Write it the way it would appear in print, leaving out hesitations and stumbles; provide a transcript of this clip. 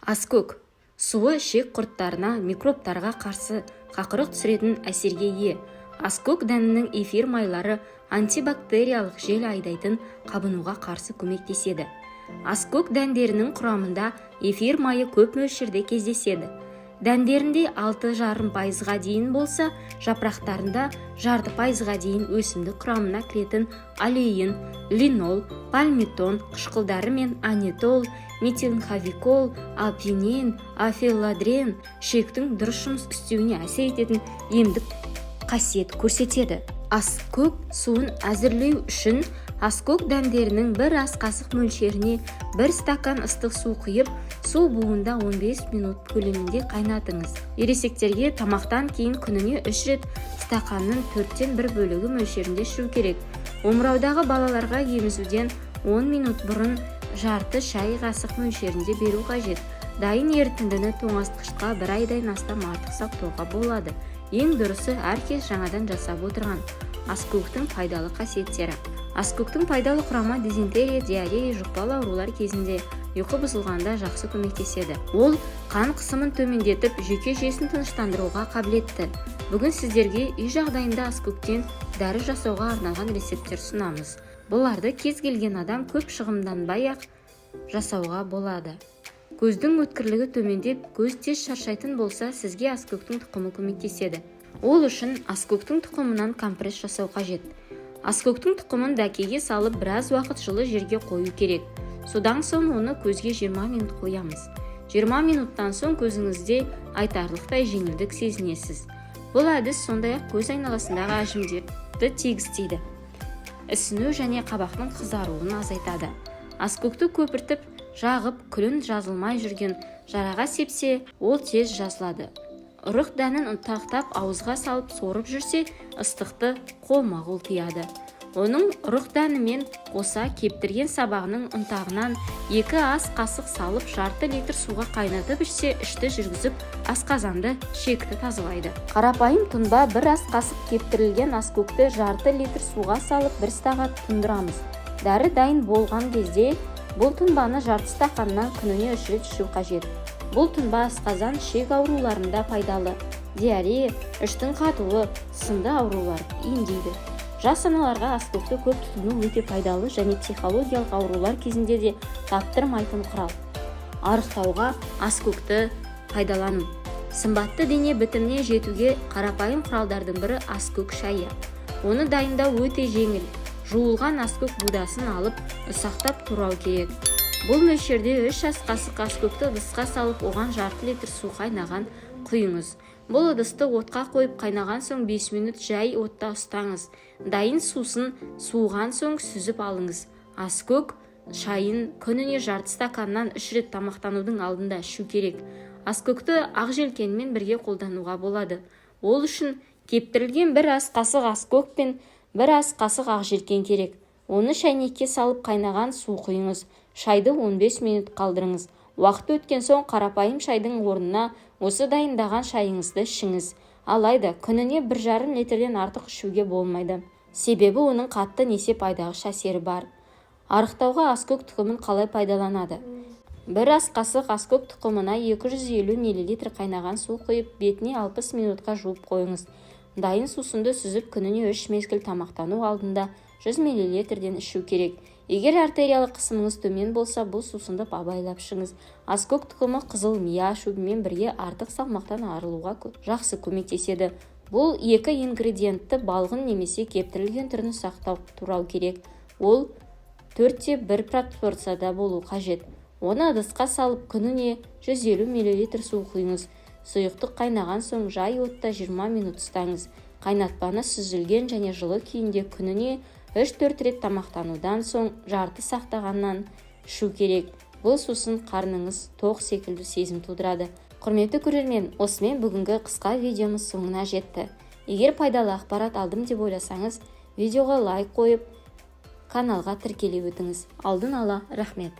Аскөк суы ішек құрттарына, микробтарға қарсы қақырық түсіретін әсерге ие. Аскөк дәнінің эфир майлары антибактериялық, жел айдайтын қабынуға қарсы көмектеседі. Аскөк дәндерінің құрамында эфир майы көп мөлшерде кездеседі. Дәндерінде 6,5%-ға дейін болса, жапырақтарында 0,5%-ға дейін. Өсімдік құрамына кіретін олеин, линол, пальмитон қышқылдары мен анетол, метилхавикол, апинен, фелладрен ішектің дұрыс жұмыс істеуіне әсер ететін емдік қасиет көрсетеді. Аскөк суын әзірлеу үшін аскөк дәндерінің бір ас қасық мөлшеріне 1 стакан ыстық су құйып, су буында 15 минут көлемінде қайнатыңыз. Ересектерге тамақтан кейін күніне үш рет стақанның төрттен бір бөлігі мөлшерінде ішу керек. Омыраудағы балаларға емізуден 10 минут бұрын жарты шай қасық мөлшерінде беру қажет. Дайын ерітіндіні тоңазытқышқа бір айдан астам артық сақтауға болады. Ең дұрысы, әркез жаңадан жасап отырған. Аскөктің пайдалы қасиеттері. Аскөктің пайдалы құрамы дизентерия, диарея, жұқпалы аурулар кезінде, ұйқы бұзылғанда жақсы көмектеседі. Ол қан қысымын төмендетіп, жүйке жүйесін тыныштандыруға қабілетті. Бүгін сіздерге үй жағдайында аскөктен дәрі жасауға арналған рецепттер ұсынамыз. Бұларды кез келген адам көп шығынданбай ақ жасауға болады. Көздің өткірлігі төмендеп, көз тез шаршайтын болса, сізге аскөктің тұқымы көмектеседі. Ол үшін аскөктің тұқымынан компресс жасау қажет. Аскөктің тұқымын дәкеге салып, біраз уақыт жылы жерге қою керек. Содан соң оны көзге 20 минут қоямыз. 20 минуттан соң көзіңізде айтарлықтай жеңілдік сезінесіз. Бұл әдіс сондай-ақ көз айналасындағы әжімдерді тегістейді, ісіну және қабақтың қызаруын азайтады. Аскөкті көпіртіп жағып, күлін жазылмай жүрген жараға сепсе, ол тез жазылады. Ұрық дәнін ұнтақтап, ауызға салып сорып жүрсе, ыстықты қолма-қол тыяды. Оның ұрық дәнімен қоса кептірген сабағының ұнтағынан 2 ас қасық салып, жарты литр суға қайнатып ішсе, ішті жүргізіп, асқазанды, ішекті тазалайды. Қарапайым тұнба: 1 ас қасық кептірілген аскөкті жарты литр суға салып, 1 сағат тұндырамыз. Дәрі дайын болған кезде бұл тұнбаны жарты стақаннан күніне үш рет ішу қажет. Бұл тұнба асқазан, ішек ауруларында пайдалы, диарея, іштің қатуы сынды ауруларды емдейді. Жас аналарға аскөкті көп тұтыну өте пайдалы және психологиялық аурулар кезінде де таптырмайтын құрал. Арықтауға аскөкті пайдалану. Сымбатты дене бітіміне жетуге қарапайым құралдардың бірі – аскөк шайы. Оны дайындау өте жеңіл. Жуылған аскөк будасын алып, ұсақтап турау керек. Бұл мөлшерде 3 ас қасық аскөкті ыдысқа салып, оған жарты литр су қайнаған құйыңыз. Бұл ыдысты отқа қойып, қайнаған соң 5 минут жай отта ұстаңыз. Дайын сусын суыған соң сүзіп алыңыз. Аскөк шайын күніне жарты стаканнан үш рет тамақтанудың алдында ішу керек. Аскөкті ақжелкенмен бірге қолдануға болады. Ол үшін кептірілген 1 ас қасық аскөк пен 1 ас қасық ақжелкен керек. Оны шәйнекке салып, қайнаған су құйыңыз. Шайды 15 минут қалдырыңыз. Уақыт өткен соң қарапайым шайдың орнына осы дайындаған шайыңызды ішіңіз. Алайда күніне 1,5 литрден артық ішуге болмайды, себебі оның қатты несеп айдағыш әсері бар. Арықтауға аскөк тұқымын қалай пайдаланады? 1 ас қасық аскөк тұқымына 250 мл қайнаған су құйып, бетіне 60 минутқа жуып қойыңыз. Дайын сусынды сүзіп, күніне үш мезгіл тамақтану алдында 100 мл-ден ішу керек. Егер артериялық қысымыңыз төмен болса, бұл сусынды абайлап ішіңіз. Аскөк тұқымы қызыл мия шөбімен бірге артық салмақтан арылуға жақсы көмектеседі. Бұл екі ингредиентті балғын немесе кептірілген түрін ұсақтап турау керек. Ол 1/4 пропорцияда болу қажет. Оны ыдысқа салып, күніне 150 мл су құйыңыз. Сұйықтық қайнаған соң жай отта 20 минут ұстаңыз. Қайнатпаны сүзілген және жылы күйінде күніне 3-4 рет тамақтанудан соң жарты стақаннан ішу керек. Бұл сусын қарныңыз тоқ секілді сезім тудырады. Құрметті көрермен, осымен бүгінгі қысқа видеомыз соңына жетті. Егер пайдалы ақпарат алдым деп ойласаңыз, видеоға лайк қойып, каналға тіркеле өтіңіз. Алдын ала рахмет.